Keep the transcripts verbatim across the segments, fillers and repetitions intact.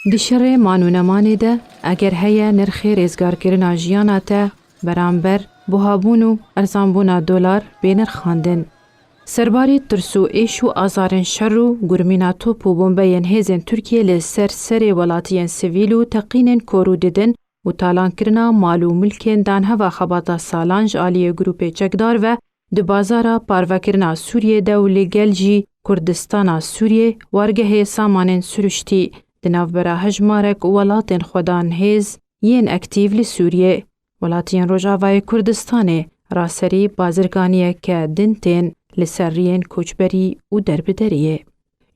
Di şerê man û nemanê de, eger heye nirxê rêzgarkirina jiyana te beramber buhabûn û erzanbûna dolar bê nirxandin. Serbarî tirs û êş û azarên şer û gurmîna top û bombeyên hêzên Tirkiyê li ser serê welatiyên sivîl û teqînên ku rû didin û talankirina mal û milkên danheva xebata salan ji aliyê grûpê çekdar ve di bazara parvekirina Sûriyê de û li gel jî Kurdistana Sûriyê wargehê samanên siruştî di navbera hejmarek welatên xwedan hêz yên aktîf li Sûriyê. Welatiyên Rojavayê Kurdistanê raserî bazirganiyeke din tên li ser riyên koçberî û derbideriyê.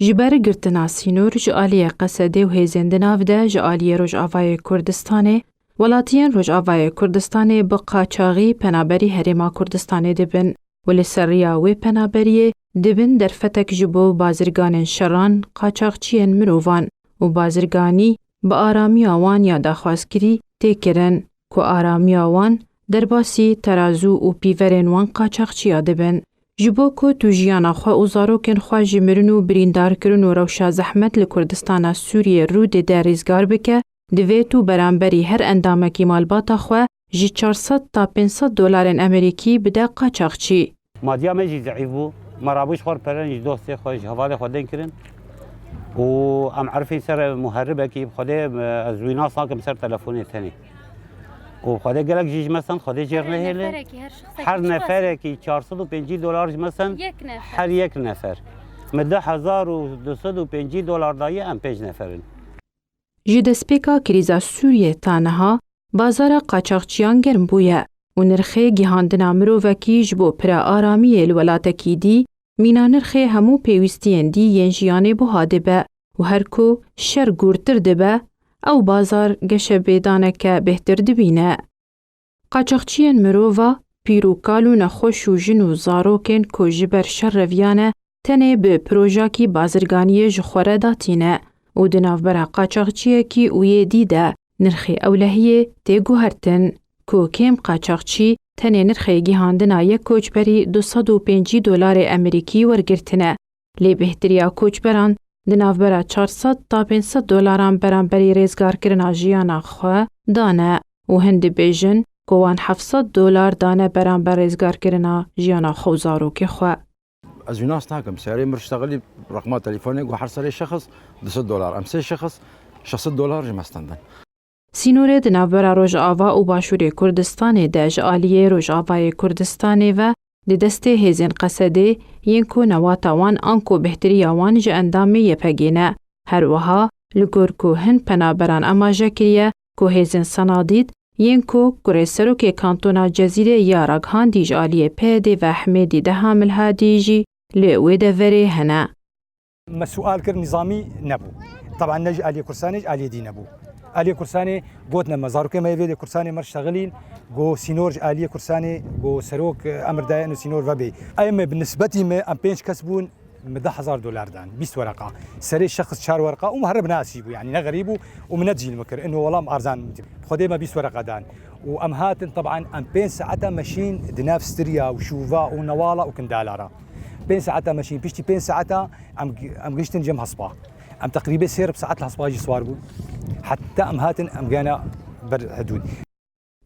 Ji ber girtina sînor ji aliyê Qesedê û hêzên di nav de ji aliyê Rojavayê Kurdistanê, welatiyên Rojavayê Kurdistanê bi qaçaxî penaberî Herêma Kurdistanê dibin û li ser riya wê penaberiyê dibin derfetek ji bo bazirganên şeran, qaçaxçiyên mirovan û bazirganî bi aramiya wan ya daxwazkirî tê kirin, ku aramiya wan derbasî terazû û pîverên wan qaçaxçiya dibin. Ji bo ku tu jiyana xwe û zarokên xwe ji mirin û birîndarkirin û rewşa zehmet li Kurdistana Sûriyê rû dide rîzgar bike, divê tu beramberî her endamekî malbata xwe ji çar sed ta pênc sed dolarên Amerîkî bide qaçaxçî. Madiya me jî zeîf bû. Me rabû ji xwe re pere ji dostê xwe, ji hevalê xwe tên kirin. Û em erifîn ser muheribekî, bi Xwedê, ez wî nas nakim ser telefonê tenê. Û bi Xwedê gelek jî ji me send, Xwedê jêr nehêle. Her neferekî çar sed û pêncî dolar ji me send, her yek nefer. Me du hezar û du sed û pêncî dolar daye, em pênc nefer in. Ji destpêka krîza Sûriyê ta niha, bazara qaçaxçiyan germ bûye û nirxê gihandina mirovekî ji bo pira aramiyê li welatekî dî, mîna nirxê hemû pêwîstiyên dî yên jiyanê buha dibe û her ku şer gûrtir dibe, ew bazar geşepêdaneke bêhtir dibîne. Qaçaxçiyên mirova, pîr û kal û nexweş û jin û zarokên ku ji ber şer reviyane, tenê bi projakî bazirganiyê ji xwe re datîne û di navbera qaçaxçiyekî û yê dî de nirxê ewlehiyê tê guhertin, ku kêm qaçaxçî tenê nirxê gihandina yek koçberî du sed û pêncî dolarê Amerîkî wergirtine. Lê bêhtiriya koçberan di navbera çar sed ta pênc sed dolaran beramberî rêzgarkirina jiyana xwe dane û hin dibêjin ku wan heft sed dolar dane beramber rêzgarkirina jiyana xwe û zarokê xwe. Ez wî nas nakim. Serê mir ştexilî, reqma telefonê got her serê şexs du sed dolar. Em sê şexs, şeş sed dolar ji me stendin. Sînorê di navbera Rojava û Başûrê Kurdistanê de ji aliyê Rojavayê Kurdistanê ve di destê hêzên Qesedê yên ku newata wan anku bêhtiriya wan ji endamê Y P G ne. Her wiha li gor ku hin penaberan amaje kiriye ku hêzên Senadîd yên ku kurê serokê kantona Cezîrê ya ragihandî ji aliyê P Y D ve Hemêdî Deha Milhadî jî li wê deverê hene. Me sual kir, nizamî nebû. Teban ne ji aliyê Kursanê, ji aliyê dî nebû. Aliyê Kursanê gotine me, zarokê me yê vê dê Kursanê me ştexilîn, go sînor ji aliyê Kursanê, go serok, e, emir daye eno sînor vebê. Ay me bi nisbetî me, em pênc kes bûn, me deh hezar dolar dan, bîst wereqa. Serê şexs çar wereqa û muherib nasî bû, yanî ne xerîb bû û min ne cîl me kir. Eno welam arzan, Xwedê me bîst wereqa dan. Û em hatin, teban em pênc saeta meşîn di nav Stirya û Şûva û Newala û Kindalara. Pênc saeta meşîn, piştî pênc saeta em, em gihiştin cem hespa. Em teqrîbê sê rib saet li hespa jî swar bûn. Heta em hatin, em gana ber hidûd.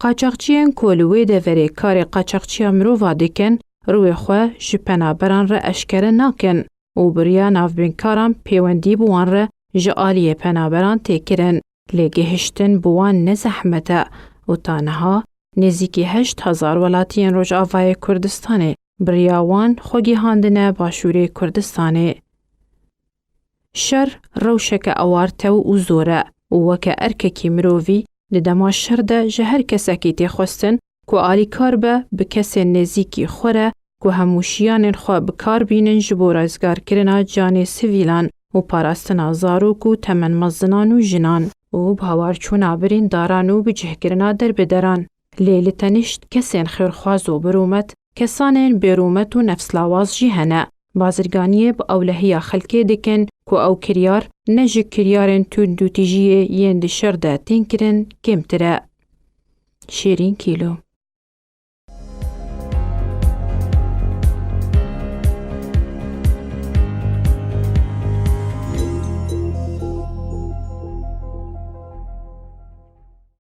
Qaçaxçiyên ku li wê deverê karê qaçaxçiya mirova dikin, rûyê xwe ji penaberan re eşkere nakin û bi riya navbînkaran pêwendî bi wan re ji aliyê penaberan tê kirin. Lê gihiştin bi wan ne zehmet e û ta niha nêzîkî heşt hezar welatiyên Rojavayê Kurdistanê bi riya wan xwe gihandine Başûrê Kurdistanê. Şer rewşeke ewar tew û zor e û weke erkekî mirovî di dema şer de ji her kesekî tê xwestin ku alîkar be bi kesên nêzîkî xwe re ku hemû şiyanên xwe bi kar bînin ji bo rizgarkirina canê sivîlan û parastina zarok û temenmezinan û jinan û bi hawarçûna birîndaran û bicihkirina derbideran. Lê li tenişt kesên xêrxwaz û birûmet, kesanên bêrûmet û nefslawaz jî hene. Bazirganiyê bi ewlehiya xelkê dikin ku ew kiryar ne ji kiryarên tundûtijiyê yên di şer de tên kirin kêmtir e. Şêrîn Kîlo.